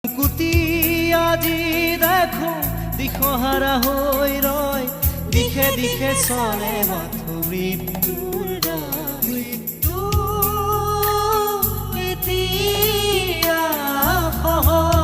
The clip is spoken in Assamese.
কুটি আজি দেখো দিশহাৰা হৈ ৰয়, দিশে দিশে চলে মাথো মৃত্যুৰ দাস। মৃত্যু এতিয়া সহজ।